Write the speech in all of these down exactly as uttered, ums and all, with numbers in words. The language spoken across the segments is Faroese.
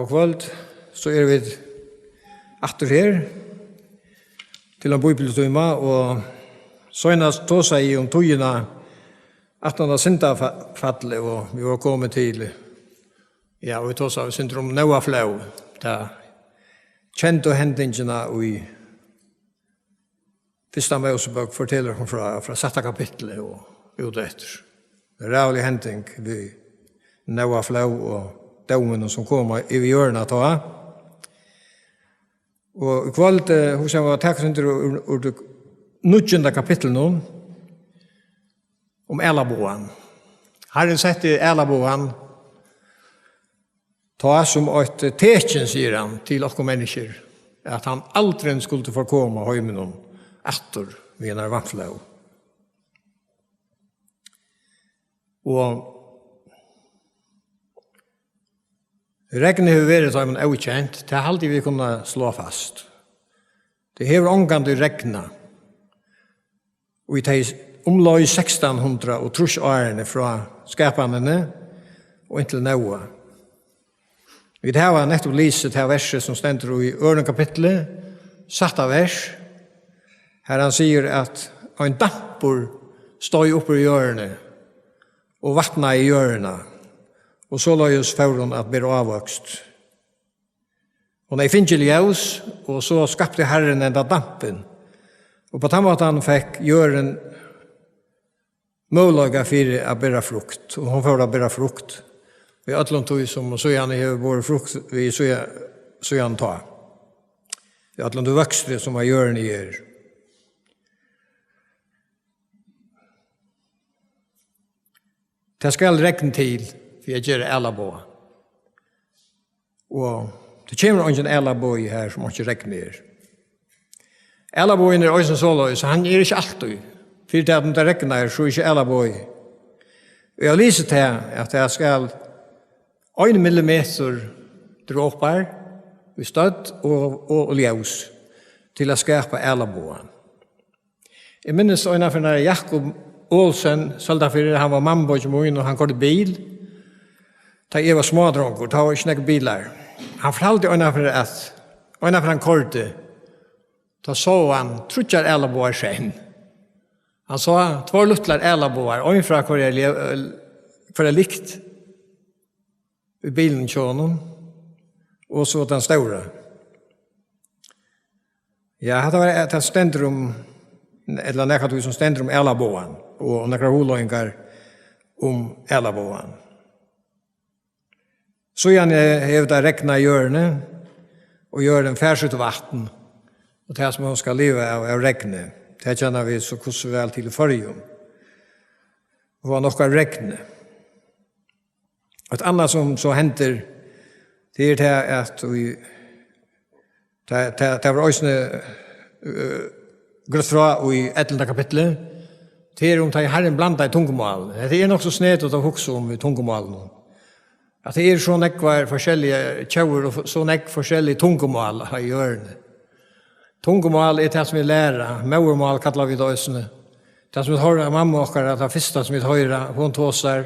Gott kvøld, so eru vit aftur her til ein bíbliutíma, og seinast tosaði eg um tíðina aftan á syndafallið, og vit vóru komin til, ja, og vit tosaðu eitt sindur um Nóaflóð, ta kendu hendingina í Fyrsta Mósebók fortelur okkum frá, frá sætta kapitli og út eftir. Ræðulig hending við Nóaflóð og dóminum, sum kom yvir jørðina tá. Og í kvøld, eh, hugsi eg meg at taka eitt sindur úr, úr, úr níggjunda kapitlinum, um ælabogan. Harrin setti ælabogan tá sum eitt tekin, sigur hann, til okkum menniskjur, at hann aldrin skuldi forkoma heiminum aftur við einari vatnflóð. Og regnið hevur verið teimum ókent, tað haldi eg vit kunna sláa fast. Tað hevur ongantíð regnað í tey umleið sekstan hundrað og trýss árini frá skapanini og inntil Nóa. Vit hava nettupp lisið tað versið, sum stendur í øðrum kapitli, sætta vers, har hann sigur, at ein dampur steig upp úr jørðini og vatnaði jørðina, og soleiðis fór hon at bera ávøkst. Hon hevði fingið ljós, og so skapti Harrin henda dampin. Og á tann mátan fekk jørðin møguleika fyri at bera frukt, og hon fór at bera frukt í øllum tí, sum síðani hevur borið frukt við síðan, síðan tá. Í øllum tí vøkstri, sum á jørðini er. Tað skal regn til fyri at gera ælaboga. Og tað kemur eingin ælabogi har, sum einki regn er. Ælabogin er eisini soleiðis, hann er ikki altíð. Fyri tað, um tað regnar, so er ikki ælabogi. Og eg havi lisið tað, at tað skal ein millimetur dropar í stødd og, og, og ljós til at skapa ælabogan. Eg minnist einaferð, nær Jakob Olsen, Søldarfirði, hann var mammubeiggi mín, og hann koyrdi bil. Tá eg var smádrongur, tá var ikki nógvir bilar. Hann fortaldi einaferð, at einaferð hann koyrdi, tá sá hann tríggjar ælabogar í senn. Hann sá tveir lítlar ælabogar, ein frá hvørjari le-, hvørjari lykt í bilinum hjá honum, og so tann stóra. Ja, hatta var, at tað stendur um, ella nakað, sum stendur um ælabogan, og nakrar hugleiðingar um ælabogan. Síðani hevur tað regnað í jørðini, og jørðin fær sítt vatn, og tað, sum hon skal liva av, av regni. Tað kenna vit so hvussu væl til í Føroyum. Og nokk av regni. Eitt annað, sum so hendir, tað er tað, at í, tað, tað, tað var eisini, eh, greitt frá í ellivta kapitli, tað er um tá ið Harrin blandaði tungumál. Hetta er nokk so sneytt at hugsa um í tungumálinum. At tað er so nógvar forskelligar tjóðir og so nógv forskellig tungumál á jørðini. Tungumál er tað, sum vit læra. Móðurmál kalla vit tað eisini. Tað, sum vit hoyra av mammu okkara, tað fyrsta, sum vit hoyra, hon tosar.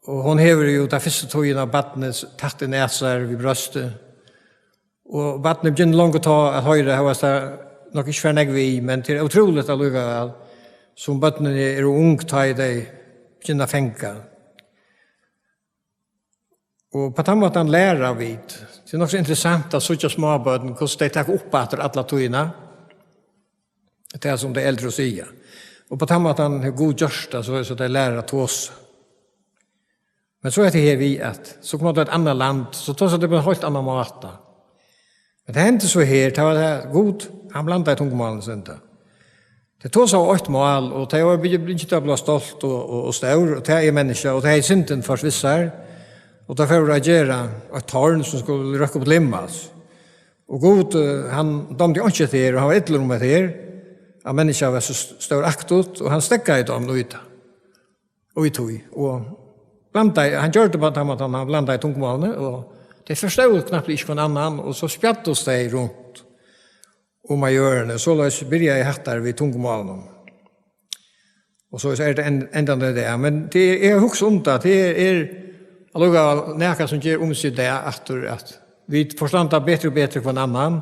Og hon hevur jú ta fyrstu tíðina barnið tætt inn at sær við bróstið. Og barnið begynner longu tá at hoyra, hóast tað nokk ikki fær nógv við, men tað er ótrúligt allíkavæl, sum børnini eru ung, tá ið tey begynna at fanga. Og á tann mátan læra vit. Tað er nokk so interessant at síggja smábørn, hvussu tey taka upp aftur alla tíðina. Tað, sum tey eldru siga. Og á tann mátan hevur Gud gjørt tað, so, so tey læra at tosa. Men so er tað her við, at so koma tey til eitt annað land, so tosa tey á ein heilt annan máta. Men tað hendi so her, tað var tað, Gud, hann blandaði tungumálini, sigur tað. Tey tosaðu eitt mál, og tey vóru byrjað, byrjað at blíva stolt og, og, og stór, og tað er menniskja, og tað hevði syndin ført við sær, og tað fór at gera eitt torn, sum skuldi røkka upp til himmals. Og Gud, eh, hann dámdi einki hetta her, og hann var illur um hetta her, at menniskja var so st-, stóraktut, og hann steðgaði teimum í tað. Og í tí, og blandaði, hann gjørdi bara tað, at hann blandaði tungumálini, og tey forstóðu knappliga ikki hvønn annan, og so spjaddust tey runt um á jørðini. Soleiðis byrjaði hatta við tungumálinum. Og so er tað enn, enn tann dag í dag. Men tað er, eg hugsi um tað, tað er, er allíkavæl nakað sum ger um seg í dag, aftur at vit forstanda betri og betri hvønn annan.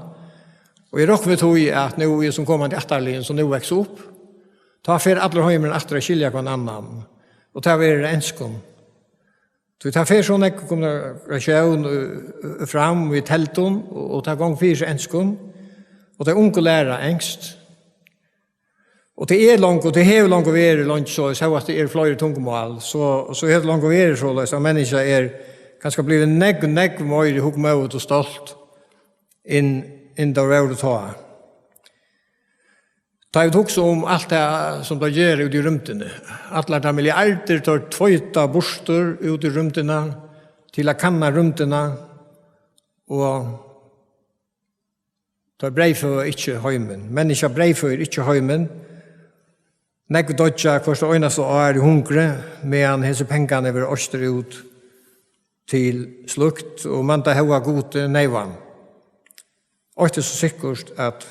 Og eg rokni við tí, at nú í hesum komandi ættarliðum, sum nú vaks upp, tá fer allur heimurin aftur at skilja hvønn annan. Og tað verður á enskum. Tí tað fer so nógv kommunikatión, øh, øh, fram við teldum, og, og tað gongur fyri seg á enskum, og tey ungu læra enskt. Og tað er longu, tað hevur longu verið leingi so, so at tað eru fleiri tungumál, so, so hevur tað longu verið soleiðis, at menniskjað er kanska blivið nógv, nógv meiri hugmóðigt og stolt enn, enn tað var tá. Tá vit hugsa um alt tað, sum teir gera úti í rúmdini, allar tær milliardir, teir tveita burtur út í rúmdina til at kanna rúmdina, og teir breyðføða ikki heimin. Menniskjað breyðføðir ikki heimin. Nógv doyggja hvørt einasta ár í hungri, meðan hesir pengarnir verða oyster út til slíkt, og man tað hóva Gudi neyvan. Eitt er so sikkurt, at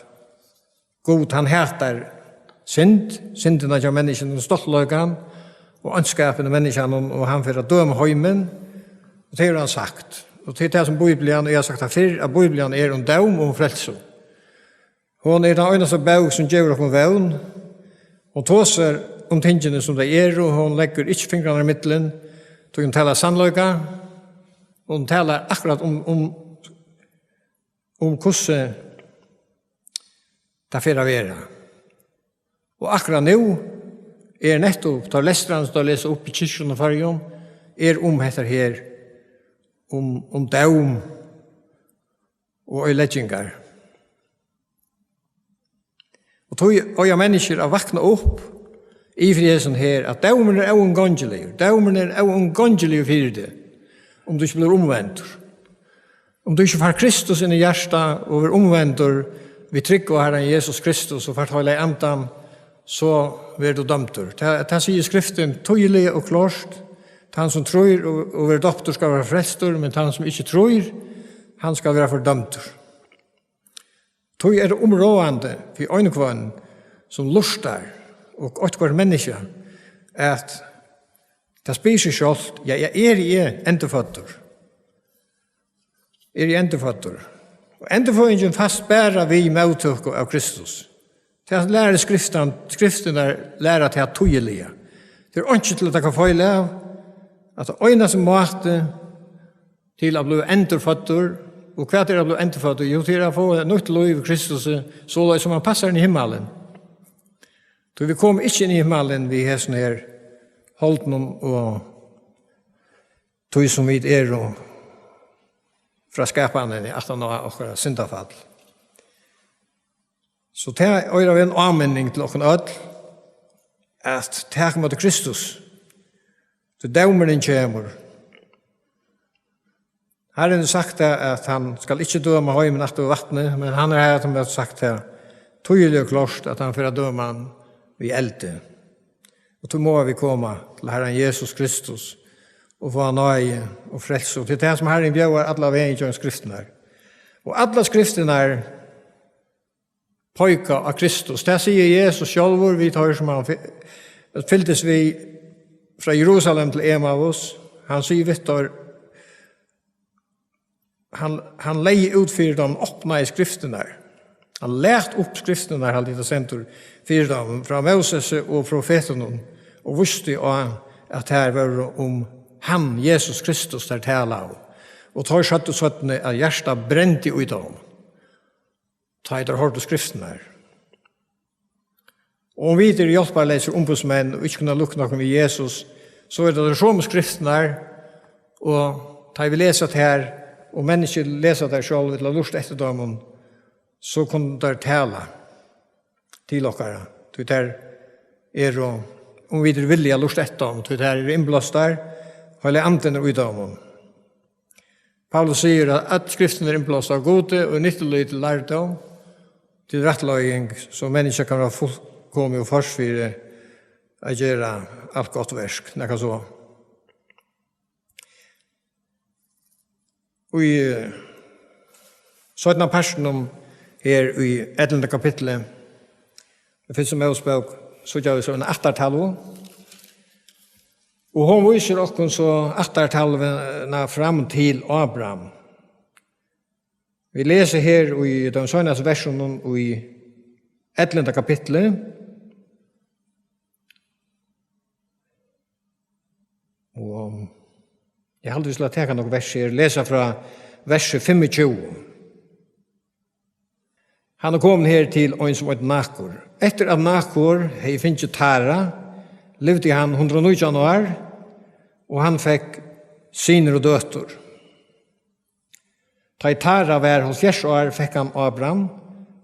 Gud, hann hatar synd, syndina hjá menniskjunum, stoltleikan og óndskapin í menniskjanum, og hann fer at døma heimin, og tað hevur hann sagt. Og tað er tað, sum Bíblian, eg havi sagt tað fyrr, at Bíblian er um dóm og um frelsu. Hon er tann einasta bók, sum gevur okkum vón. Hon tosar um tingini, sum tey eru, og hon leggur ikki fingrarnar ímillum, tí hon talar sannleika, og hon talar akkurát um, um, um hvussu tað fer at vera. Og akkurát nú er nettupp, tá lestur, hann sum teir lesa upp í kirkjunum í Føroyum, er um hetta her, um, um dóm og oyðileggingar. Og tí eiga menniskjur at vakna upp yvir hesum her, at dómurin er óumgongiligur. Dómurin er óumgongiligur fyri teg, um tú ikki blívur umvendur. Um tú ikki fært Kristus inn í hjartað og verður umvendur við trúgv á Harran Jesus Kristus og fært Heilaga Andan, so verður tú dømdur. Tað, tað sigur Skriftin týðiliga og klárt. Tann sum trýr og, og verður døptur, skal vera frelstur, men tann sum ikki trýr, hann skal vera fordømdur. Tí er tað umráðandi fyri ein og hvønn, sum lurtar, og eitt hvørt menniskja, at tað spyr seg sjálvt: Ja, ja, eri eg endurføddur? Eri eg endurføddur? Og endurføðingin fæst bara við móttøku av Kristus. Tað lærir Skriftan, Skriftirnar læra tað týðiliga. Tað er einki til at taka feil av, at tað einasti máti til at bliva endurføddur, og hvat er at bliva endurføddur? Jú, til at fáa eitt nýtt lív í Kristus, soleiðis sum hann passar inn í himmalin. Tí vit koma ikki inn í himmalin við hesum her holdinum og tí sum vit eru frá skapanini, aftan á okkara syndafall. So tað eigur at vera ein áminning til okkum øll, at taka ímóti Kristus, tí dómurin kemur. Harrin hevur sagt tað, at hann skal ikki døma heimin aftur við vatni, men hann hevur harafturímóti sagt tað týðiliga og klárt, at hann fer at døma hann við eldi. Og tí mugu vit koma til Harran Jesus Kristus og fáa náði og frelsu. Og tað er tað, sum Harrin bjóðar allan vegin gjøgnum Skriftirnar. Og allar Skriftirnar peika á Kristus. Tað sigur Jesus sjálvur við teir, sum hann fy-, fylgdist við frá Jerusalem til Emmaus. Hann sigur við teir, hann, hann legði út fyri teimum, opnaði Skriftirnar. Hann læt upp Skriftirnar, haldi eg tað stendur, fyri teimum, frá Mósesi og profetunum, og vísti á, at tær vóru um hann, Jesus Kristus, tær talaðu. Og teir søgdu seinni, at hjartað brendi í teimum, tá ið teir hoyrdu Skriftirnar. Og um vit eru hjálparleysir umboðsmenn og ikki kunna líkna okkum við Jesus, so eru tað tær somu Skriftirnar, og tá ið vit lesa tær, og menniskju lesa tær sjálv, ella lurta eftir teimum, so kunnu tær tala til okkara, tí tær eru, um vit eru villig at lurta eftir teimum, tí tær eru innblástar, Heilagi Andin er í teimum. Paulus sigur, at øll Skriftin er innblást av Gudi og er nyttulig til lærdóm, til rættleiðing, so menniskja kann vera fullkomið og ført fyri at gera alt gott verk, nakað so. Og í, eh, seinna partinum her í ellivta kapitli í fyrstu Mósebók, síggja vit so eina ættartalvu. Og hon vísir okkum so ættartalvuna fram til Abraham. Vit lesa her í teimum seinastu versunum í ellivta kapitli. Og eg haldi, vit skulu taka nøkur vers her, lesa frá versi fimmogtjúgu. Hann er komin her til ein, sum eitur Nakor. Eftir at Nakor hevði fingið Tara, livdi hann hundrað og nítjan ár, og hann fekk synir og døtur. Tá ið Tara var hálvfjerðs ár, fekk hann Abram,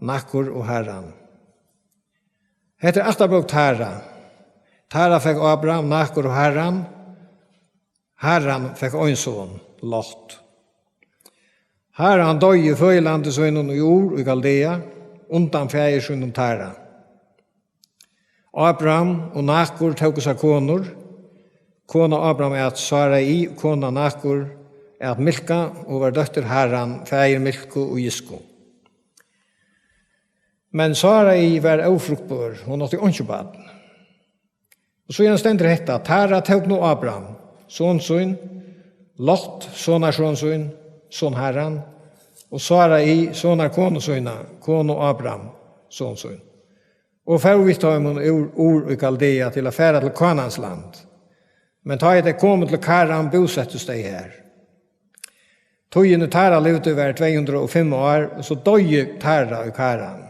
Nakor og Haran. Hetta er ættarbók Tara. Tara fekk Abram, Nakor og Haran. Haran fekk ein son, Lot. Haran doyði í føðilandi sínum í Ur í Kaldea, undan faðir sínum Tara. Abram og Nakor tóku sær konur. Kona Abram æt Sarai, kona Nakor æt Milka, og var dóttir Haran, faðir Milku og Jisku. Men Sarai var ófruktbør, hon átti einki barn. Og síðan stendur hetta: Tara tók nú Abram, son sín, Lot, sonarson sín, son Haran, og Sarai, sonarkonu sína, konu Abram, son sín, og fór við teimum úr Ur í Kaldea til at fara til Kanans land. Men tá ið tey komu til Karan, búsettust tey har. Tíðin, ið Tara livdi, var tvey hundrað og fimm ár, og so doyði Tara í Karan.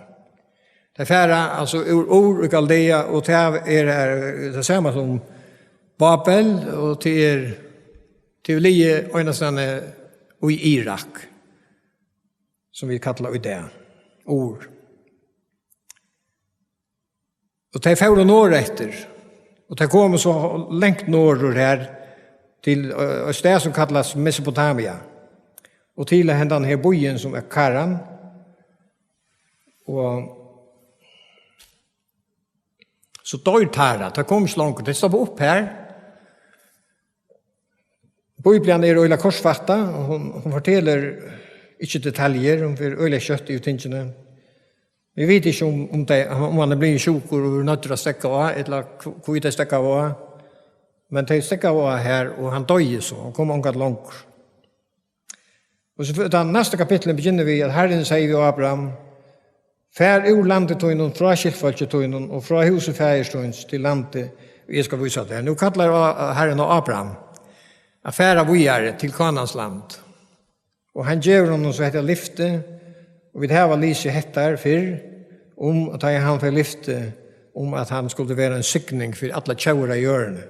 Tey fara altso úr Ur í Kaldea, og tað er, er tað sama sum Babel, og tað er, tað er ligið einastaðni í Irak, sum vit kalla í dag, Ur. Og tey fóru norðureftir, og tey komu so langt norður her til, eh, eitt stað, sum kallast Mesopotamia, og til hendan her býin, sum er Karan. Og so doyr Tara, tað kom ikki longur, tey stoppa upp her. Bíblian er øgiliga kortfatta, og hon, hon fortelur ikki detaljur, hon fer øgiliga skjótt yvir tingini. Vit vita ikki um, um tey, um hann er blivin sjúkur og verður noyddur at steðga á, ella hv-, hví tey steðgaðu á. Men tey steðgaðu á her, og hann doyði so, hann kom ongan longur. Og so, tað næsta kapitlið byrjar við, at Harrin sigur við Abraham: Far úr landi tínum, frá skyldfólki tínum og frá húsi faðirs tíns til landið, ið eg skal vísa tær. Nú kallar á, Harrin á Abraham at fara víðari til Kanans land. Og hann gevur honum so hetta lyfti, og vit hava lisið hetta fyrr, um at tá hann fær lyfti um at hann skuldi vera ein signing fyri allar tjóðir á jørðini.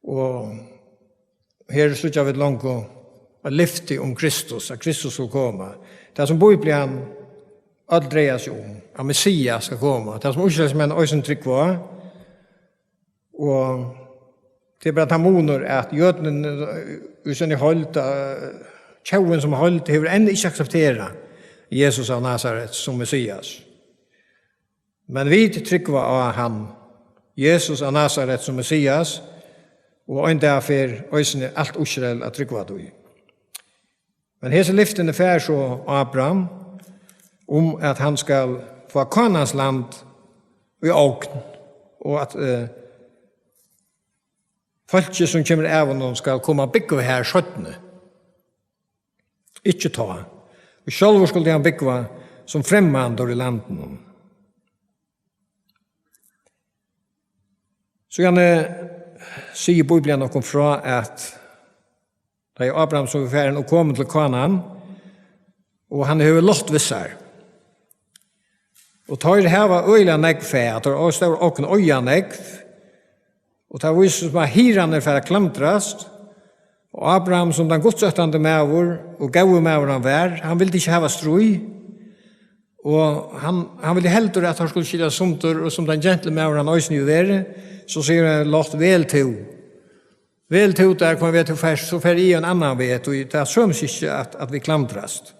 Og her síggja vit longu eitt lyfti um Kristus, at Kristus skal koma. Tað sum Bíblian øll dreia seg um, at Messias skal koma. Tað sum Ísraelsmenn eisini trúgva á. Og tað er bara tann munur, at jødin í síni heild, eh, tjóðin sum heild, hevur enn ikki aksepterað Jesus av Nasaret sum Messias. Men vit trúgva á hann, Jesus av Nasaret, sum Messias, og ein dag fer eisini alt Ísrael at trúgva tí. Men hesi lyftini fær so Abraham um, at hann skal fáa Kanans land í ogn, og at, eh, fólkið, sum kemur av honum, skal koma at búgva har seinni. Ikki tá. Og sjálvur skuldi hann búgva sum fremmandur í landinum. Síðani sigur Bíblian okkum frá, at tá er Abraham so farin og komin til Kanaan, og hann hevur Lot við sær. Og teir hava øgiliga nógv fæ, teir hava stór ogn, eiga nógv, og tað vísir seg, at hirðarnir fara at klandrast, og Abraham, sum tann gudsóttandi maður og góði maður hann var, hann vildi ikki hava stríð, og hann, hann vildi heldur, at teir skuldu skiljast sundur, og sum tann gentli maður hann eisini hevur verið, so sigur hann: Lot, vel tú. Vel tú tær, hvønn veg tú fert, so fari eg ein annan veg, tí tað sømist ikki, at, at vit klandrast.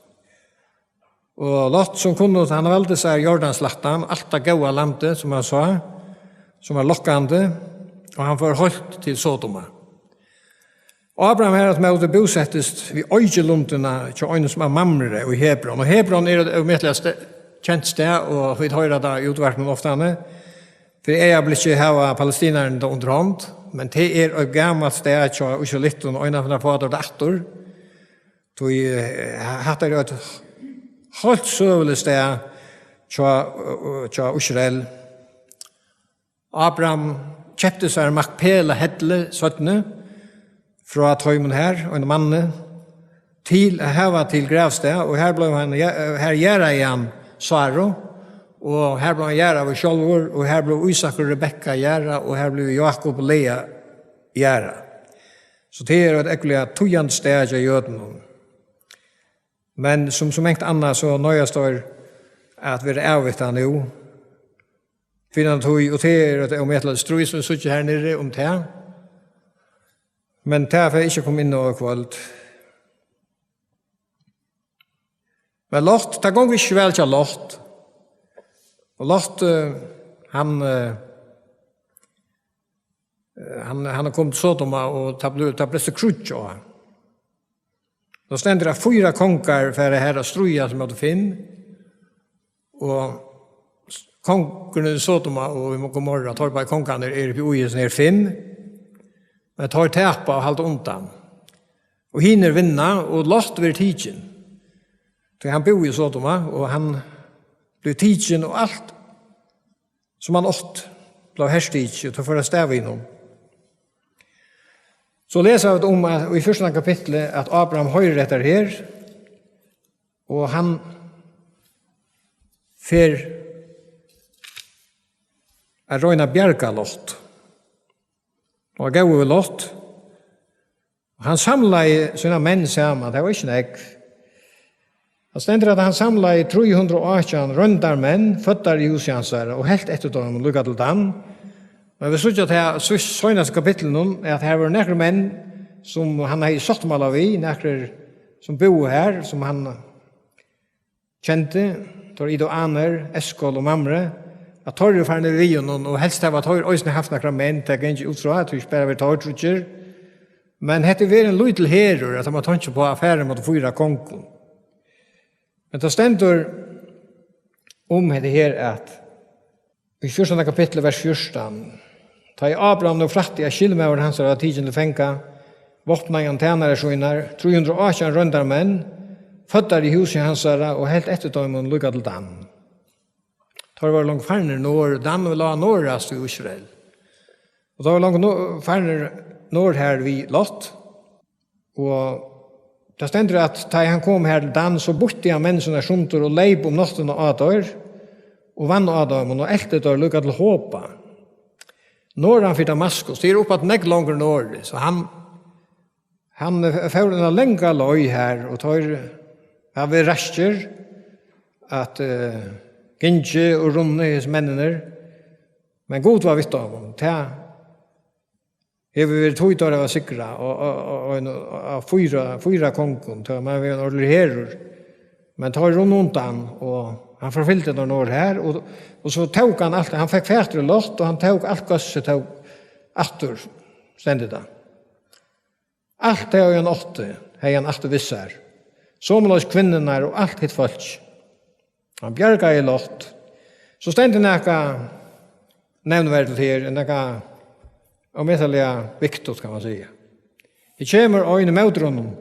Og Lot, sum kunnu, hann valdi sær Jordanslættan, alt tað góða landið, sum hann sá, sum var lokkandi, og hann fór heilt til Sodoma. Abraham harafturímóti búsettist við eikilundina hjá einum, sum æt Mamre, í Hebron. Og Hebron er eitt ómetaliga ste-, kent stað, og vit hoyra tað í útvarpinum oftani. Fyri eygnablikið hava palestinararnir tað undir hond, men tað er eitt gamalt stað hjá ísraelittum, og einaferð fáa teir tað aftur. Tí, eh, hatta er eitt heilt søguligt stað hjá, hjá Ísrael. Abraham keypti sær Makpela helli seinni frá teimum her, einum manni, til at hava til gravstað, og her bleiv hann, her jarðaði hann Sáru, og her bleiv hann jarðaður sjálvur, og her bleiv Ísak og Rebekka jarðað, og her bleiv Jákup og Lea jarðað. So tað er eitt ógvuliga týðandi stað hjá jødunum. Men sum so mangt annað, so noyðast teir at vera avvita nú. Fyri ein tíð, og tað er eitt ómetaliga stríð, sum vit síggja her niðri um tað. Men tað fari eg ikki at koma inn á í kvøld. Men Lot, tað gongur ikki væl hjá Lot. Og Lot, eh, hann, eh, eh, hann, hann er komin til Sodoma, og tað bleiv, tað bleiv so kríggj á hann. Tá stendur, at fýra kongar fara har at stríðast móti fimm, og kongurin í Sodoma og í Gomorra, teir báðir kongarnir eru uppi í hesum her fimm, men teir tapa og halda undan. Og hinir vinna, og Lot verður tikin. Tí hann búði í Sodoma, og hann bleiv tikin, og alt sum hann átti, bleiv hertikið, og tað fór avstað við honum. So lesa vit um, at í fjúrtanda kapitli, at Abraham hoyrir hetta her, og hann fer at royna at bjarga Lot. Og hann góður við Lot. Og hann samlaði sínar menn saman, tað var ikki nógv. Tað stendur, at hann samlaði trý hundrað og átjan royndar menn, føddar í húsi hansara, og helt eftir teimum líka til Dan. Men vit síggja tað í seinasta kapitlinum, at har vóru nakrir menn, sum hann hevði sáttmála við, nakrir, sum búðu har, sum hann kendi, teir Ido, Aner, Eskol og Mamre, at teir eru farnir við honum, og helst hava teir eisini havt nakrar menn, tað gongur eg út frá, at tað ikki bara vóru teir tríggir. Men hetta er ein lítil herur, at hann má tenkja upp á at fara móti fýra kongum. Men tað stendur um hetta her, at í fjúrtanda kapitli, vers fjúrtan: Tá ið Abraham nú frætti, at skyldmaður hansara var tikin til fanga, vápnaði hann tænarar sínar, trý hundrað og átjan royndar menn, føddar í húsi hansara, og helt eftir teimum líka til Dan. Teir vóru longu farnir norður, Dan lá norðast í Ísrael. Og teir vóru longu no-, farnir norður har við Lot. Og tað stendur, at tá ið hann kom har til Dan, so býtti hann menn sínar sundur og leyp um náttina á teir, og vann á teimum, og elti teir líka til Hoba, norðan fyri Damaskus. Tað er uppaftur nógv longur norður, so hann, hann fór eina langa leið har, og teir hava verið raskir at, eh, gingið og runnið, hesir menninir. Men Gud var við teimum. Tað hevur verið tíð teirra at sigra, og, og, og, og ein, og fýra, fýra kongum, tað var ein ordiligur herur. Men teir runnu undan, og hann forfylgdi teir norður har, og, og so tók hann alt, hann fekk fatur í Lot, og hann tók alt góðsið, tók aftur, stendur tað. Alt tað, ið hann átti, hevði hann aftur við sær. Somuleiðis kvinnurnar og alt hitt fólk. Hann bjargaði Lot. So stendur nakað nevnverdigt her, nakað ómetaliga viktigt, kann man siga. Her kemur ein ímóti honum.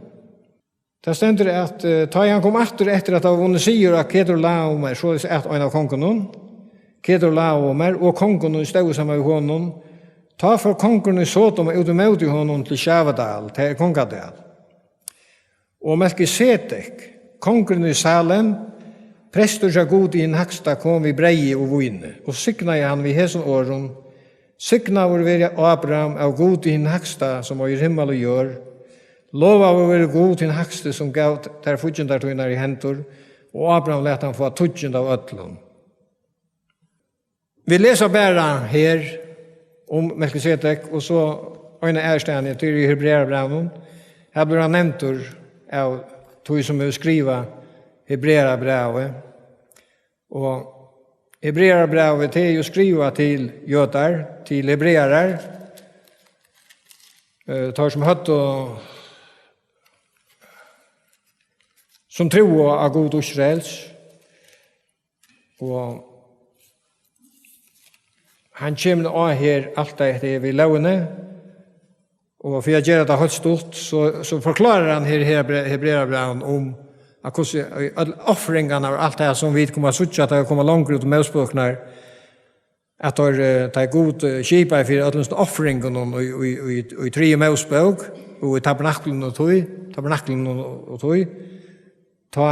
Tað stendur, at, eh, tá ið hann kom aftur eftir at hava vunnið sigur á Kedorlaomer, soleiðis æt ein av kongunum, Kedorlaomer, og kongunum stóðu saman við honum, tá fór kongurin í Sodoma út ímóti honum til Sjavedal, tað er Kongadal. Og Melkisedek, kongurin í Salem, prestur hjá Gudi hin hægsta, kom við breyði og víni, og signaði hann við hesum orðum: Signaður veri Abraham av Gudi hin hægsta, sum eigur himmal og jørð. Lovaður veri Gud hin hægsti, sum gav tær fíggindar tínar í hendur, og Abraham læt hann fáa tíggjund av øllum. Vit lesa bara her um Melkisedek, og so eina aðrastaðni, tað er í Hebrearabrævinum. Her blívur hann nevndur av tí sum hevur skrivað Hebrearabrævið. Og Hebrearabrævið, tað er jú skrivað til jødar, til hebrearar, eh, teir sum høvdu, sum trúðu á Gud Ísraels. Og Hann kemur á her alt tað hetta her við lógini, og fyri at gera tað heilt stutt, so, so forklárar hann her, her bre-, Hebrearabrævinum um, at hvussu øll ofringarnar og alt tað sum vit koma at síggja, tá vit koma longur út í Mósebøkurnar, at teir, eh, tá Gud, eh, skipaði fyri øllum ofringunum í, í, í, í triðju Mósebók, og í tabernaklinum og tí, tabernaklinum og, og tí, tá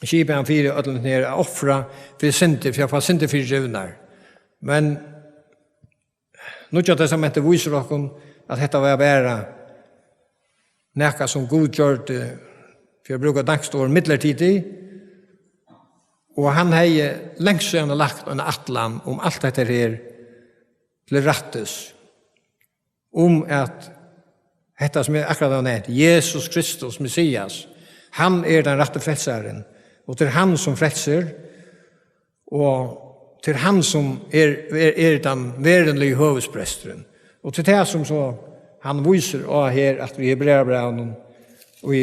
skipaði hann fyri øllum her at ofra fyri syndir, fyri at fáa syndir fyrigivnar. Men Nýggja Testamentið vísir okkum, at hetta var bara nakað, sum Gud gjørdi, fyri at brúka danskt orð, midlertidigt, og hann hevði langt síðan lagt eina ætlan um alt hetta her til rættis, um at hetta, sum eg akkurát havi nevnt, Jesus Kristus, Messias, hann er tann rætti frelsarin, og tað er hann, sum frelsir, og tað er hann, sum er, er, er tann veruliga høvuðspresturin. Og tað er tað, sum so hann vísir á her, at í Hebrearabrævinum, og í,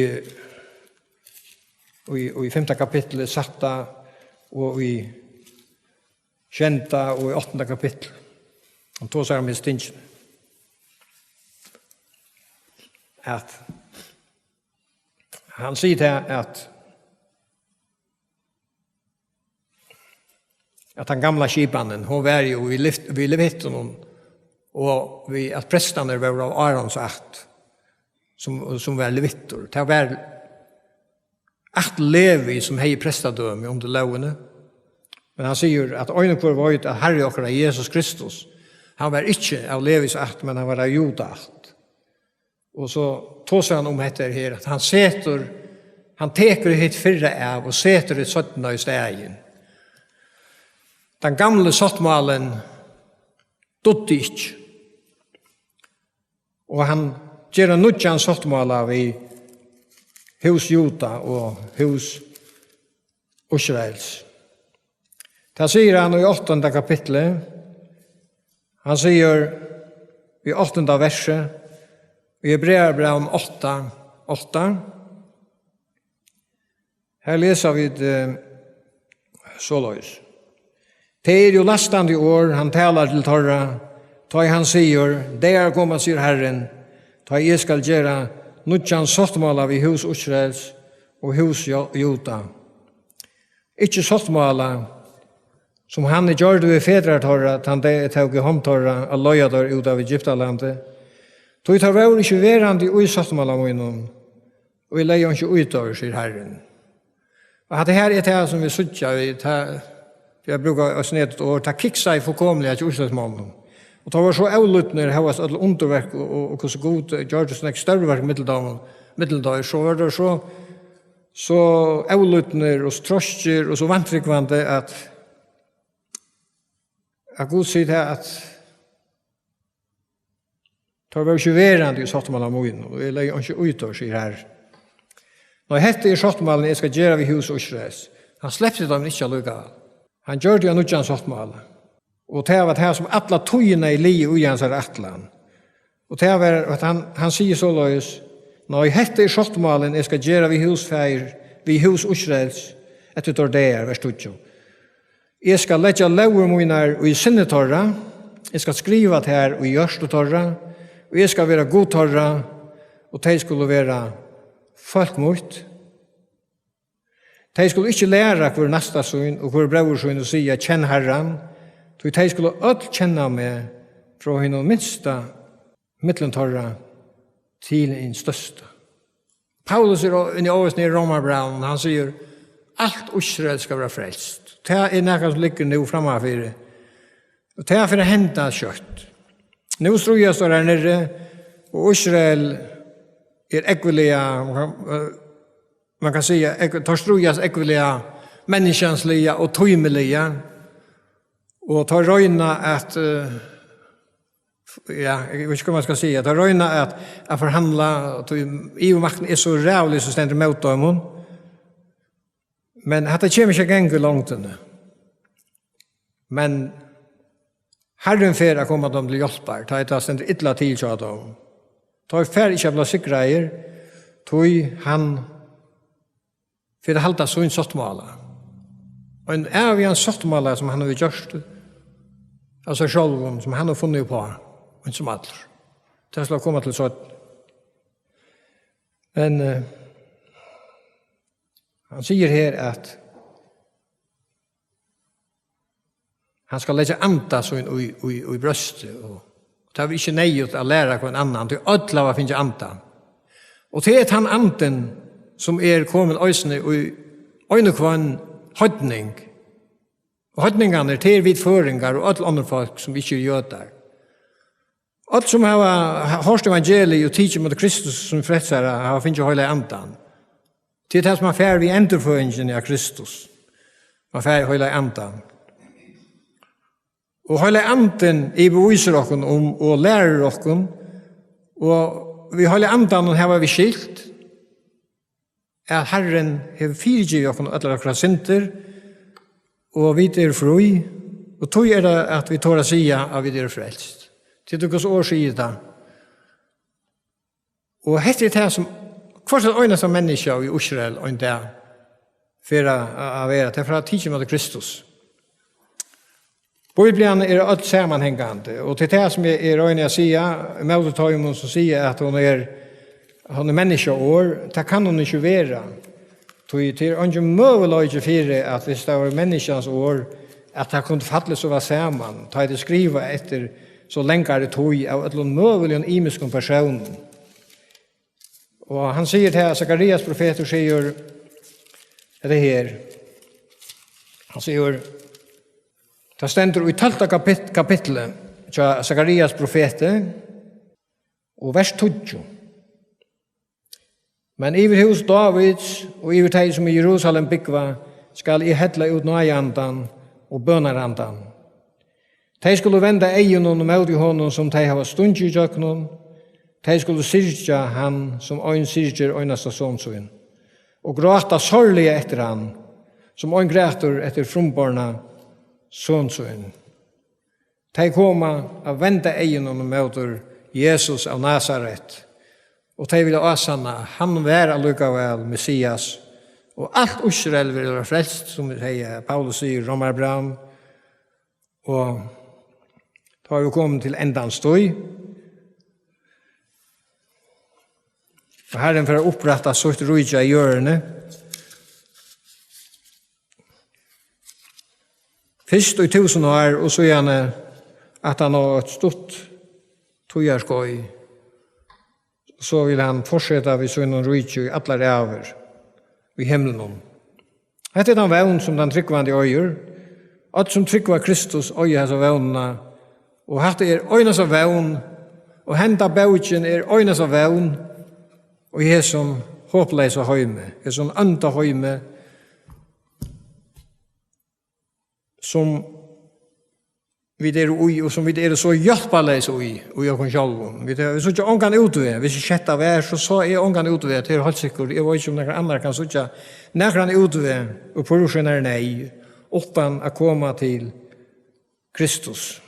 og í, og í fimta kapitli, sætta, og í sjeynda og í áttanda kapitli. Hann tosar um hesi tingini. At hann sigur tað, at, at tann gamla skipanin, hon var jú við Levit-, við Levittunum, og við at prestarnir vóru av Árons ætt, sum, sum var levittur. Tað var ætt Levi, sum hevði prestadømi undir lógini. Men hann sigur, at ein og hvør veit, at Harri okkara Jesus Kristus, hann var ikki av Levis ætt, men hann var av Juda ætt. Og so tosar hann um hetta her, at hann setur, hann tekur hitt fyrra av og setur hitt seinna í staðin. Tann gamli sáttmálin dugdi ikki. Og hann ger ein nýggjan sáttmála við hús Juda og hús Ísraels. Tað sigur hann í áttanda kapitli. Hann sigur í áttanda versi, í Hebrearabrævinum átta, átta. Her lesa vit, eh, soleiðis. Tað er jú lastandi orð, hann talar til teirra, tá ið hann sigur, dagar koma, sigur Harrin, tá eg skal gera nýggjan sáttmála við hús Ísraels og hús Ju-, Juda. Ikki sáttmála, sum hann gjørdi við fedrar teirra, tann dag eg tók í hond teirra at leiða teir út av Egyptalandi. Tí teir vóru ikki verandi í sáttmála mínum, og eg legði einki í teir, sigur Harrin. Og hatta her er tað, sum vit síggja, við tað, fyri at brúka eitt snedigt orð, tað kiksaði fullkomiliga hjá Ísraelsmonnum. Og teir vóru so avlýdnir, hóast øll undurverk og, og, og hvussu Gud gjørdi so nógv stórverk millum teimum, millum teir, so vóru teir so, so avlýdnir og so tróskir og so vantrúgvandi, at, at Gud sigur tað, at teir vóru ikki verandi í sáttmála mínum, og eg legði einki í teir, sigur Harrin. Nei, hetta er sáttmálin, eg skal gera við hús Ísraels. Hann slepti teimum ikki allíkavæl. Hann gjørdi ein nýggjan sáttmála. Og tað var tað, sum alla tíðina er ligið í hansara ætlan. Og tað var, at hann, hann sigur soleiðis, nei, hetta er sáttmálin, eg skal gera við hús faðir, við hús Ísraels, eftir teir dagar, vers tíggju. Eg skal leggja lógir mínar í sinni teirra, eg skal skriva tær í hjørtu teirra, og eg skal vera Gud teirra, og tey skulu vera fólk mítt. Tey skulu ikki læra hvør næsta sín og hvør bróður sín og siga, kenn Harran, tí tey skulu øll kenna meg, frá hinum minsta millum teirra til hin størsta. Paulus er á-, inni á, í Rómarbrævinum, hann sigur, alt Ísrael skal vera frelst. Tað er nakað, sum liggur nú frammanfyri. Og tað fer at henda skjótt. Nú stríðast teir har niðri, og Ísrael er ógvuliga, man kann, eh, man kann siga, ógv-, teir stríðast ógvuliga menniskjansliga og tímiliga. Og teir royna at, eh, ja, eg veit ikki, hvat man skal siga, teir royna at, at forhandla, tí yvirmaktin er so ræðulig, sum stendur móti teimum. Men hatta kemur ikki at ganga í longdini. Men Harrin fer at koma teimum til hjálpar, tá ið tað stendur illa til hjá teimum. Teir fara ikki at blíva sigraðir, tí hann fyri at halda sín sáttmála. Ein ævigan sáttmála, sum hann hevur gjørt av sær sjálvum, sum hann hevur funnið uppá, eins sum allur. Tað skal koma til seinni. Men, eh, hann sigur her, at hann skal leggja anda sín í, í, í bróstið, og tað er ikki neyðugt at læra hvønn annan, tí øll hava fingið andan. Og tað er tann andin, sum er komin eisini í ein og hvønn heidning. Og heidningarnir, tað er vit føroyingar og øll onnur fólk, sum ikki eru jødar. Øll, sum hava hoyrt evangeliið og tikið ímóti Kristus sum frelsara, hava fingið Heilaga Andan. Tað er tað, sum man fær við endurføðingini av Kristus. Man fær Heilaga Andan. Og Heilagi Andin yvirvísir okkum um og lærir okkum, og við Heilaga Andanum hava vit skilt, at Harrin hevur fyrigivið okkum allar okkara syndir, og vit eru frí, og tí er tað, at vit tora at siga, at vit eru frelst. Tí Guds orð sigur tað. Og hetta er tað, sum hvørt eitt einasta menniskja í Ísrael ein dag fer at, at, at vera, tað fer at tikið ímóti Kristus. Bíblian er øll samanhangandi, og til tað, sum eg, eg royni at siga, ímóti teimum, sum siga, at hon er, hon er menniskjaorð, tað kann hon ikki vera. Tí tað er eingin møguleiki fyri, at viss tað var menniskjans orð, at tað kundi fallið so væl saman, tá ið tað er skrivað eftir so langari tíð av øllum møguligum ymiskum persónum. Og hann sigur tað, Sakarias profetur sigur, hetta her, hann sigur, tað stendur í tólvta kapit-, kapitli hjá Sakarias profeti, og vers tíggju. Men yvir hús Dávids og yvir tey, sum í Jerusalem búgva, skal eg hella út náðarandan og bønarandan. Tey skulu venda eygunum móti honum, sum tey hava stungið ígjøgnum. Tey skulu syrgja hann, sum ein syrgir einasta son sín, og gráta sárliga eftir hann, sum ein grætur eftir frumborna son sín. Tey koma at venda eygunum móti Jesus av Nasaret, og tey vilja ásanna, hann var allíkavæl Messias, og alt Ísrael verður frelst, sum vit heyra Paulus sigur í Rómarbrævinum. Og tá eru vit komin til endans tíð. Og Harrin fer at upprætta sítt ríki á jørðini. Fyrst í túsund ár, og síðani aftan á eitt stutt tíðarskeið, so vil hann fortseta við sínum ríki í allar ævir í himlunum. Hetta er tann vón, sum tann trúgvandi eigur. Øll, sum trúgva Kristus, eiga hesa vónina, og hatta er einasta vón, og henda bókin er einasta vón í hesum hopleysa heimi, hesum ónda heimi, sum vit eru í, og sum vit eru so hjálparleys í, í okkum sjálvum. Vit, vit síggja ongan útveg, viss ikki hetta var, so sá eg ongan útveg, tað er heilt sikkurt. Eg veit ikki, um nakar annar kann síggja nakran útveg úr púrusínari neyð, uttan at koma til Kristus.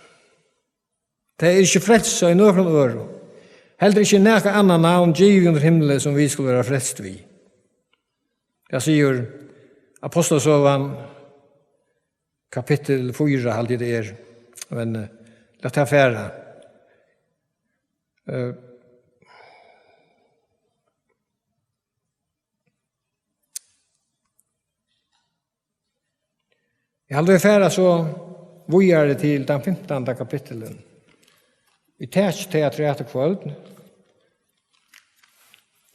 Tað er ikki frelsa í nøkrum øðrum, heldur ikki nakað annað navn givið undir himli, sum vit skulu vera frelst við. Tað sigur Ápostlasøgan, kapittul fýra, haldi eg tað er. Men, eh, lat tað fara. Eh, eg haldi, vit fara so víðari til tann fimtanda kapittulin. Vit taka tey afturat í kvøld.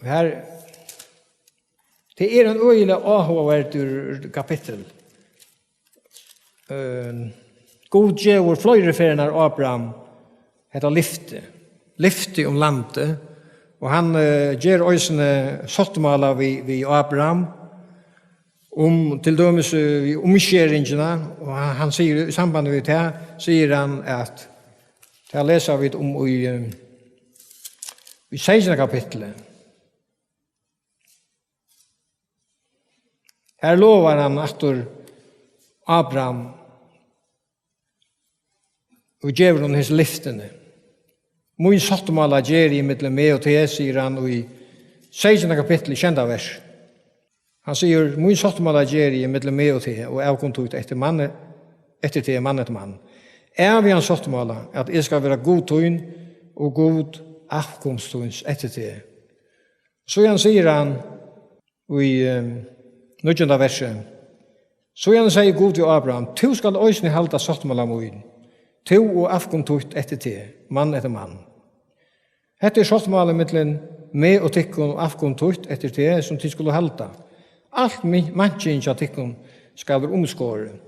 Her, tað er ein øgiliga áhugaverdur kapittul. Eh, Gud gevur fleiri ferðirnar Ábraham hetta lyfti, lyfti um landið, og hann, eh, ger eisini sáttmála við, við Ábraham um, til dømis, eh, við umskeringina, og hann, hann sigur, í sambandi við tað, sigur hann, at tað lesa vit um í, eh, í sekstanda kapitli. Her lovar hann aftur Ábraham og gevur honum hesi lyftini. Mín sáttmála geri eg millum meg og teg, sigur hann í sekstanda kapitli, sjeynda vers. Hann sigur, mín sáttmála geri eg millum meg og teg, og avkom títt eftir manni, eftir teg, mann eftir mann. ævigan sáttmála, at eg skal vera Gud tín og Gud avkoms tíns eftir teg. Síðan sigur hann í, eh, níggjunda versi: Síðan segði Gud við Abraham: Tú skalt eisini halda sáttmála mín, tú og avkom títt eftir teg, mann eftir mann. Hetta er sáttmáli millum meg og tykkum og avkom títt eftir teg, sum tit skulu halda. Alt mi-, mannkyn hjá tykkum skal vera umskorið.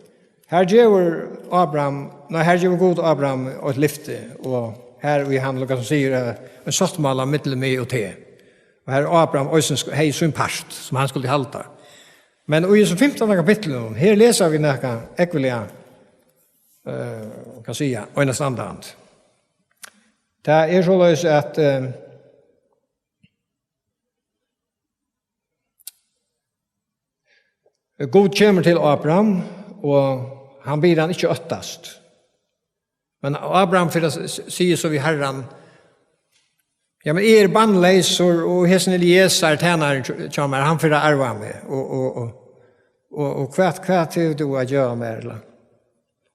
Her gevur Abraham, nei, her gevur Gud Abraham eitt lyfti, og her í hann, lukka sum sigur, eh, ein sáttmála millum meg og teg. Og her Abraham eisini sk-, hevði sín part, sum hann skuldi halda. Men í hesum fimtanda kapitlinum, her lesa vit nakað ógvuliga, eh, kann siga, einastandandi. Tað er soleiðis, at, eh, Gud kemur til Abraham, og hann biður hann ikki óttast. Men Abraham fer at s-, s-, sigur so við Harran: Ja, men eg eri barnleysur, og hesin Elieser, tænarin hjá, hjá mær, hann fer at arva meg. Og, og, og, og, og hvat, hvat hevur tú at geva mær, ella?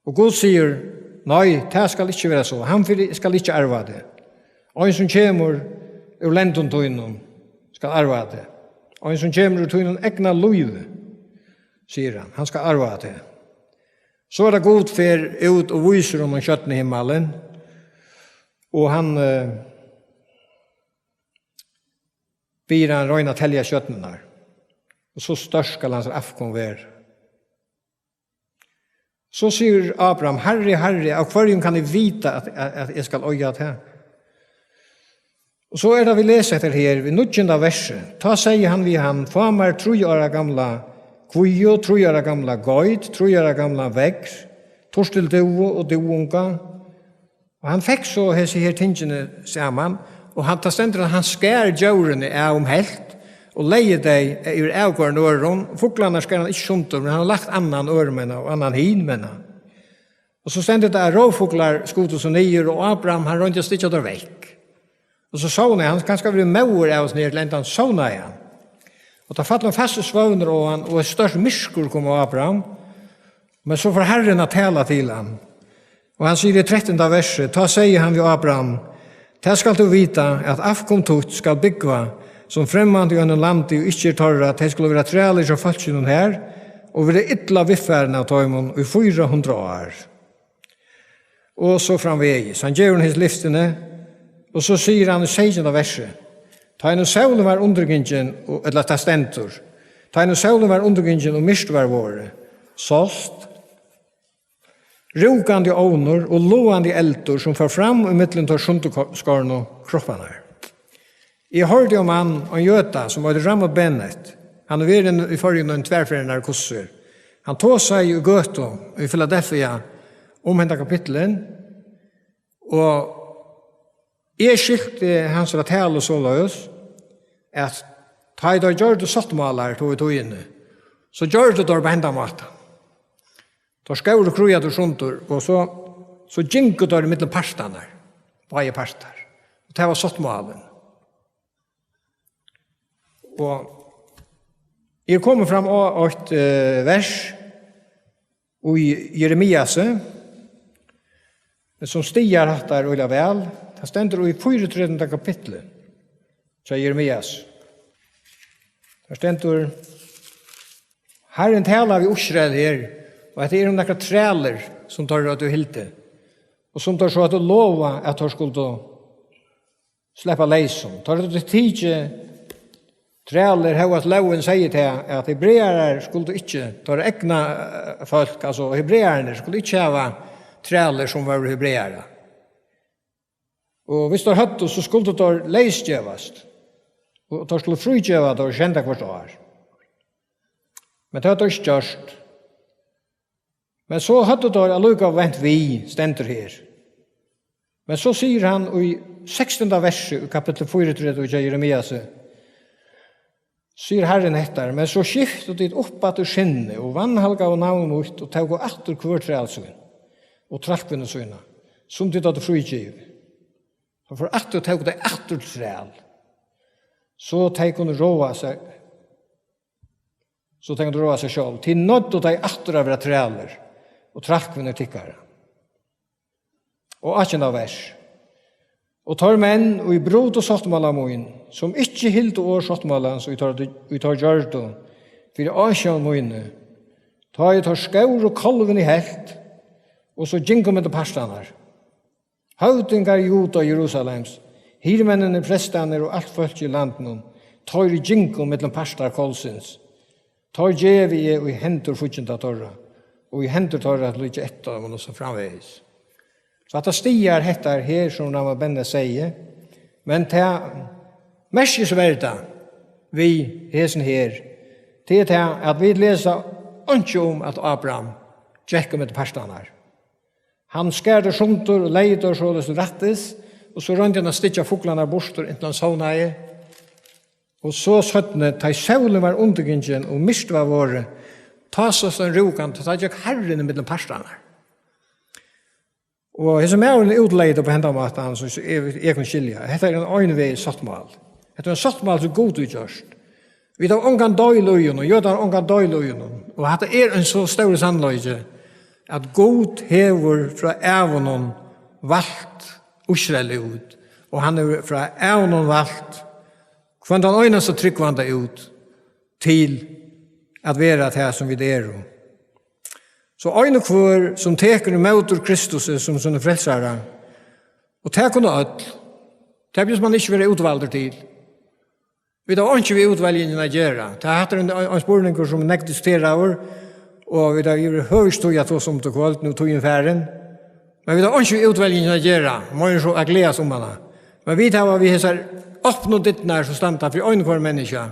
Og Gud sigur: Nei, tað skal ikki vera so. Hann fyri-, skal ikki arva teg. Ein sum kemur úr lendum tínum skal arva teg. Ein sum kemur úr tínum egna lívi, sigur hann, hann skal arva teg. So er tað Gud fer út og vísir honum stjørnuhimmalin, og hann, eh, biður hann royna at telja stjørnurnar. Og so stórt skal hans avkom vera. So sigur Abraham: Harri, Harri, av hvørjum kann eg vita, at, at, at eg skal eiga tað? Og so er tað, vit lesa eftir her, við níggjunda versi. Tá segði hann við hann: Fá mær trý ára gamla kvígu, trý ára gamla geit, trý ára gamla veðr, turtildúvu og dúvuunga. Og hann fekk so hesi her tingini saman, og hann, tað stendur, at hann skar djórini av um helvt og legði tey yvir avgorðum øðrum. Fuglarnar skar hann ikki sundur, men hann hevur lagt annan øðrum enn og annan hin enn. Og so stendur tað, at rovfuglar skutu so niður, og Abraham, hann royndi at styggja teir vekk. Og so sovnaði hann, kanska verið móður av og niður til endan, sovnaði hann. Og tá fall ein fastur svøvnur á hann, og eitt stórt myrkur kom á Abraham. Men so fór Harrin at tala til hann. Og hann sigur í trettanda versi: Tá segði hann við Abraham: Tað skalt tú vita, at avkom títt skal búgva sum fremmand í einum landi, og ikki er teirra, tey skulu vera trælir hjá fólkinum her, og verða illa viðfarin av teimum í fýra hundrað ár. Og so framvegis. Hann gevur honum hesi lyftini, og so sigur hann í seytjanda versi: Tá ið nú sólin var undirgingin, og, ella tað stendur, tá ið nú sólin var undirgingin og myrkt var vorðið, sást rúkandi ovnur og logandi eldur, sum fór fram ímillum teir sundurskornu kropparnar. Eg hoyrdi um mann, ein jøda, sum eitur Ramon Bennett. Hann hevur verið í Føroyum eini tvær ferðir, nær hvussu er. Hann tosaði í gøtu í Philadelphia um henda kapittulin, og eg skilti hansara talu soleiðis, at tá ið teir gjørdu sáttmálar, tá í tíðini, so gjørdu teir á hendan mátan. Teir skóru krígvarar sundur, og so, so gingu teir ímillum partarnar, báðir partar. Og tað var sáttmálin. Og eg eri komin fram á eitt, eh, vers í Jeremiasi, sum stigar hatta øgiliga væl. Tað stendur í fýraogtretivunda kapitli hjá Jeremias. Har stendur: Harrin talar við Ísrael her, og hetta er um nakrar trælir, sum teir høvdu hildið, og sum teir so høvdu lovað, at teir skuldu sleppa leysum. Teir høvdu tikið trælir, hóast lógin segði tað, at hebrearar skuldu ikki, teirra egna, eh, fólk, altso hebreararnir, skuldu ikki hava trælir, sum vóru hebrearar. Og hvis teir høvdu, so skuldu teir leysgevast. Og teir skuldu frígeva teir, senda hvørt ár. Men tað høvdu teir ikki gjørt. Men so høvdu teir allíkavæl vent við, stendur her. Men so sigur hann í sekstanda versi í kapitli fýraogtretivu hjá Jeremiasi, sigur Harrin hetta: Men so skiftu tit upp aftur sinnið og vanhalgaðu navn mítt og tóku aftur hvør træl sín og trælkvinnu sína, sum tit høvdu frígivið. So fóru aftur og tóku tey aftur træl. So tey kunnu ráða seg, so tey kunnu ráða seg sjálv. Tit noyddu tey aftur at vera trælir og trælkvinnur tykkara. Og átjanda vers. Og teir menn, ið brutu sáttmála mín, sum ikki hildu orð sáttmálans, ið teir, ið teir gjørdu, fyri ásjón míni, tá ið teir skóru kálvin í helvt, og so gingu millum partarnar. Høvdingar Juda og Jerusalems, hirðmenninir, prestarnir og alt fólkið í landinum, teir gingu millum partar kálvsins. Teir gevi eg í hendur fígginda teirra, og í hendur teirra at liggja eftir teimum og so framvegis. So hatta stigar hetta her, sum Rama Benne segði, men tað merkisverda við hesum her, tað er tað, at vit lesa einki um, at Abraham gekk um eftir partarnar. Hann skar teir sundur og legði teir soleiðis til rættis, og so royndi hann at styggja fuglarnar burtur, inntil hann sovnaði. Og so seinni, tá ið sólin var undirgingin og myrkt var vorðið, tá sást ein rúkan, tá gekk Harrin ímillum partarnar. Og hesin maðurin útlegði tað á hendan mátan, sum eg, eg kann skilja. Hetta er ein einvegis sáttmáli. Hetta er ein sáttmáli, sum Gud hevur gjørt. Vit hava ongan deil í honum, jødar hava ongan deil í honum. Og hatta er ein so stórur sannleiki, at Gud hevur frá ævum valt Ísrael út, og hann hevur frá ævum valt hvønn tann einasta trúgvanda út til at vera tað, sum vit eru. So ein og hvør, sum tekur ímóti Kristusi sum sínum frelsara, og tað kunnu øll, tað behøvist mann ikki vera útvaldur til. Vit hava einki við útveljingina at gera. Tað, hatta er ein, ein spurningur, sum er nógv diskuteraður, og vit hava yvirhøvur ikki tíð at tosa um tað í kvøld, nú er tíðin farin. Men vit hava einki við útveljingina at gera, meira enn so at gleðast um hana. Men vit hava við hesar opnu dyrnar, sum standa fyri ein og hvør menniskja.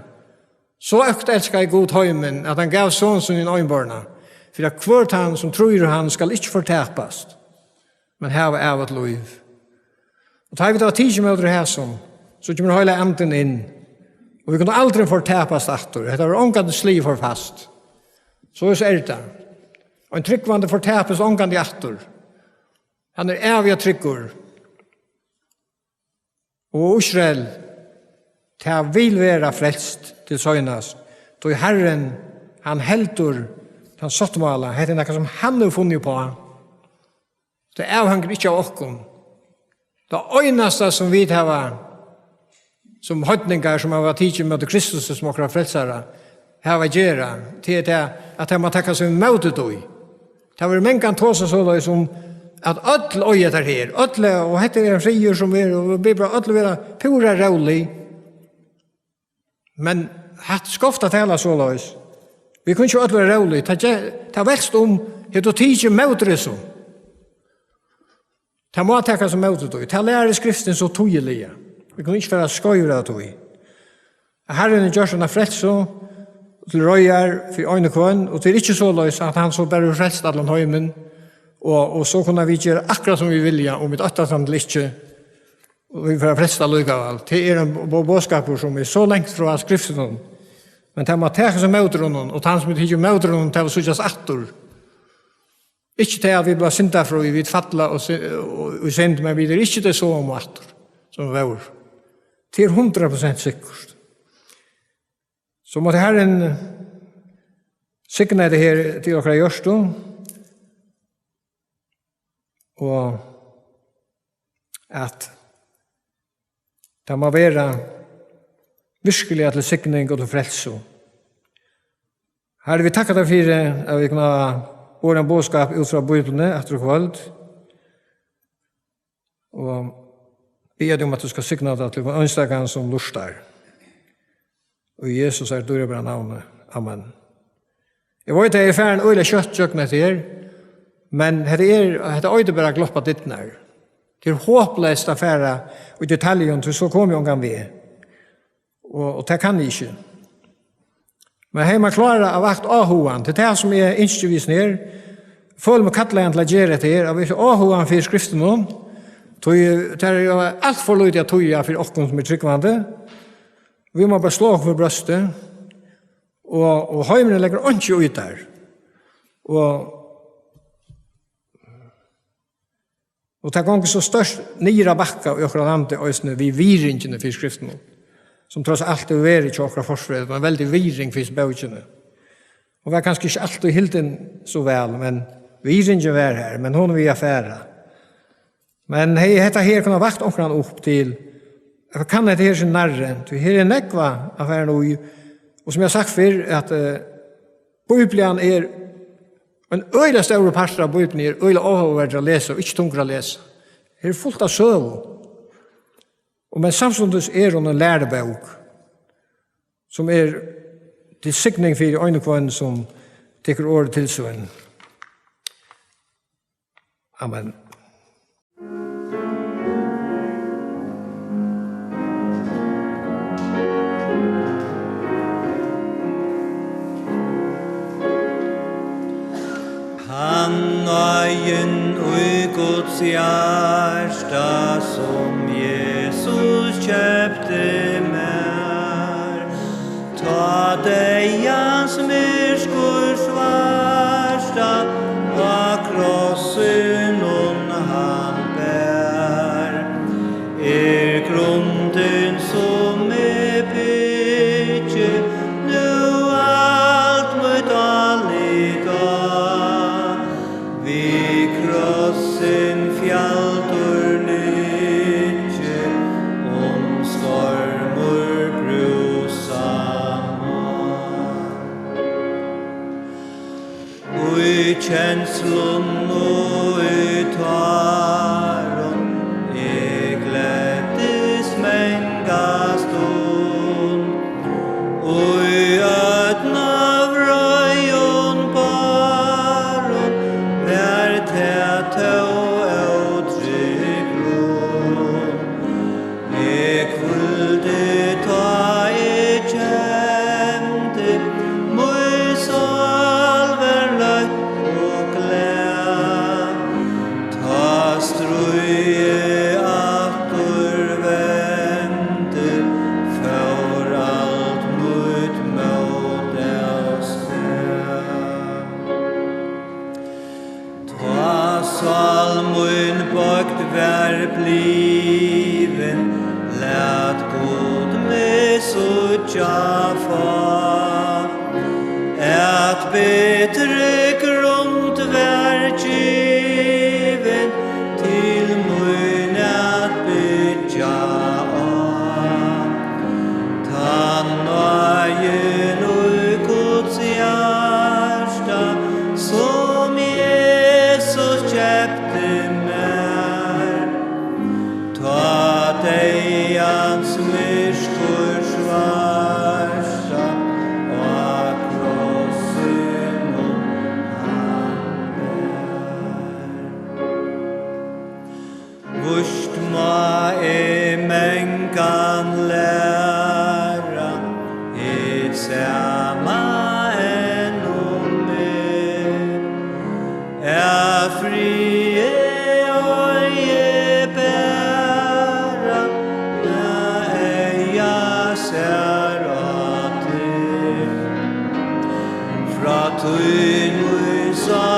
So høgt elskaði Gud heimin, at hann gav son sín hin einborna, fyri at hvør tann, sum trýr á hann, skal ikki fortapast, men hava ævigt lív. Og tá vit hava tikið ímóti hesum, so kemur Heilagi Andin inn, og vit kunnu aldrin fortapast aftur. Hetta verður ongantíð sligið for fast. Soleiðis er tað. Ein trúgvandi fortapist ongantíð aftur. Hann er æviga tryggur. Og Ísrael, tað vil vera frelst til seinast. Tí Harrin, hann heldur tann sáttmála. Hetta er nakað, sum hann hevur funnið uppá. Tað avhongur ikki av okkum. Tað einasta, sum vit hava, sum heidningar, sum hava tikið ímóti Kristusi sum okkara frelsara, hava at gera, tað er tað, at tað má taka seg ímóti tí. Tað verður mangan tosað soleiðis um, at øll eiga tað her, øll, og hetta er ein friður, sum er, og vit bara øll vera púra rólig. Men hatta er skeivt at tala soleiðis. Vit kunnu ikki øll vera rólig. Tað ge-, tað veksur um, hevur tú tikið ímóti hesum? Tað má takast ímóti tí. Tað lærir Skriftin so týðiliga. Vit kunnu ikki fara skeivur av tí. Harrin hevur gjørt hana frelsu til reiðar fyri ein og hvønn, og tað er ikki soleiðis, at hann so bara hevur frelst allan heimin, og, og so kunnu vit gera akkurát, sum vit vilja, um vit ætla hann til ikki, og vit fara frelst allíkavæl. Tað er ein bo-, boðskapur, sum er so langt frá Skriftunum. Men tað má takast ímóti honum, og tann, sum er tikin ímóti honum, tað vil síggjast aftur. Ikki tað, at vit blíva syndafrí, vit falla og sy-, og, og í synd, men vit eru ikki tey somu aftur, sum vóru. Tað er hundrað prosent sikkurt. So mátti Harrin signa hetta her til okkara hjørtu, og at tað má vera virkiliga til signing og til frelsu. Harri, vit takka tær fyri, at vit kunnu borið ein boðskap út frá Bíbliuni aftur í kvøld. Og biðja teg um, at tú skal signa tað til hvønn einstakan, sum lurtar. Í Jesu dýrabara navni. Amen. Eg veit, eg eri farin øgiliga skjótt gjøgnum hetta her, men hetta er, hetta eitur bara at gloppa dyrnar. Tað er hopleyst at fara í detaljum, tí so komi eg ongan veg. Og, og tað kann eg ikki. Men hevði mann klárað at vakt áhugan, tað er tað, sum eg ynski við hesum her, føli meg kallaðan til at gera hetta her, at vekja áhugan fyri Skriftunum, tí tað er jú alt for lítið at týða fyri okkum, sum eru trúgvandi. Vit mugu bara sláa okkum fyri brjóstið, og, og heimurin leggur einki í tær. Og, og tað gongur so stórt niður á bakka í okkara landi eisini við virðingini fyri Skriftunum, sum tross alt hevur verið hjá okkara forfedrum, ein veldig virðing fyri bókini. Hon var kanska ikki altíð hildin so væl, men virðingin var har, men hon er við at fara. Men hevði hetta her kunnað vakt onkran upp til, ella kann hetta her seg nærri, tí her er nógv at fara nú í, og sum eg havi sagt fyrr, at, eh, Bíblian er, ein øgiliga stórur partur av Bíbliuni er øgiliga áhugaverdur at lesa og ikki tungur at lesa. Her er fult av søgu. Og men samstundis er hon ein lærubók, sum er til signing fyri ein og hvønn, sum tekur orðið til sín. Amen. Hann náðin í Guds hjarta, sum Jesus keypti mær. Tá deyðans myrkur svarta á krossinum hann bar, er grundin, sum eg byggi nú alt mítt álit á. Við krossin fjaldur liggi, um stormur brúsa má. Í kenslum og í tárum eg gleddist manga stund. Í ódn og vreiðum bárum var tað tó ótrygg lund. Eg hvíldi tá eg kendi, mín sál var løtt og glað. Tá stríðið aftur vendi, fór alt mítt mót av stað. Tá sál mín boygd var blivin, læt Gud meg síggja fá, at betri grund var givin til mín at byggja á. Tá náðin í Guds hjarta, sum Jesus keypti mær, tá deyðans myrkur svarta á krossinum hann bar. Víst má eg mangan læra, hitt sama enn um meg, at friði eigi bara at eiga sær á teg. Frá tíð mín sá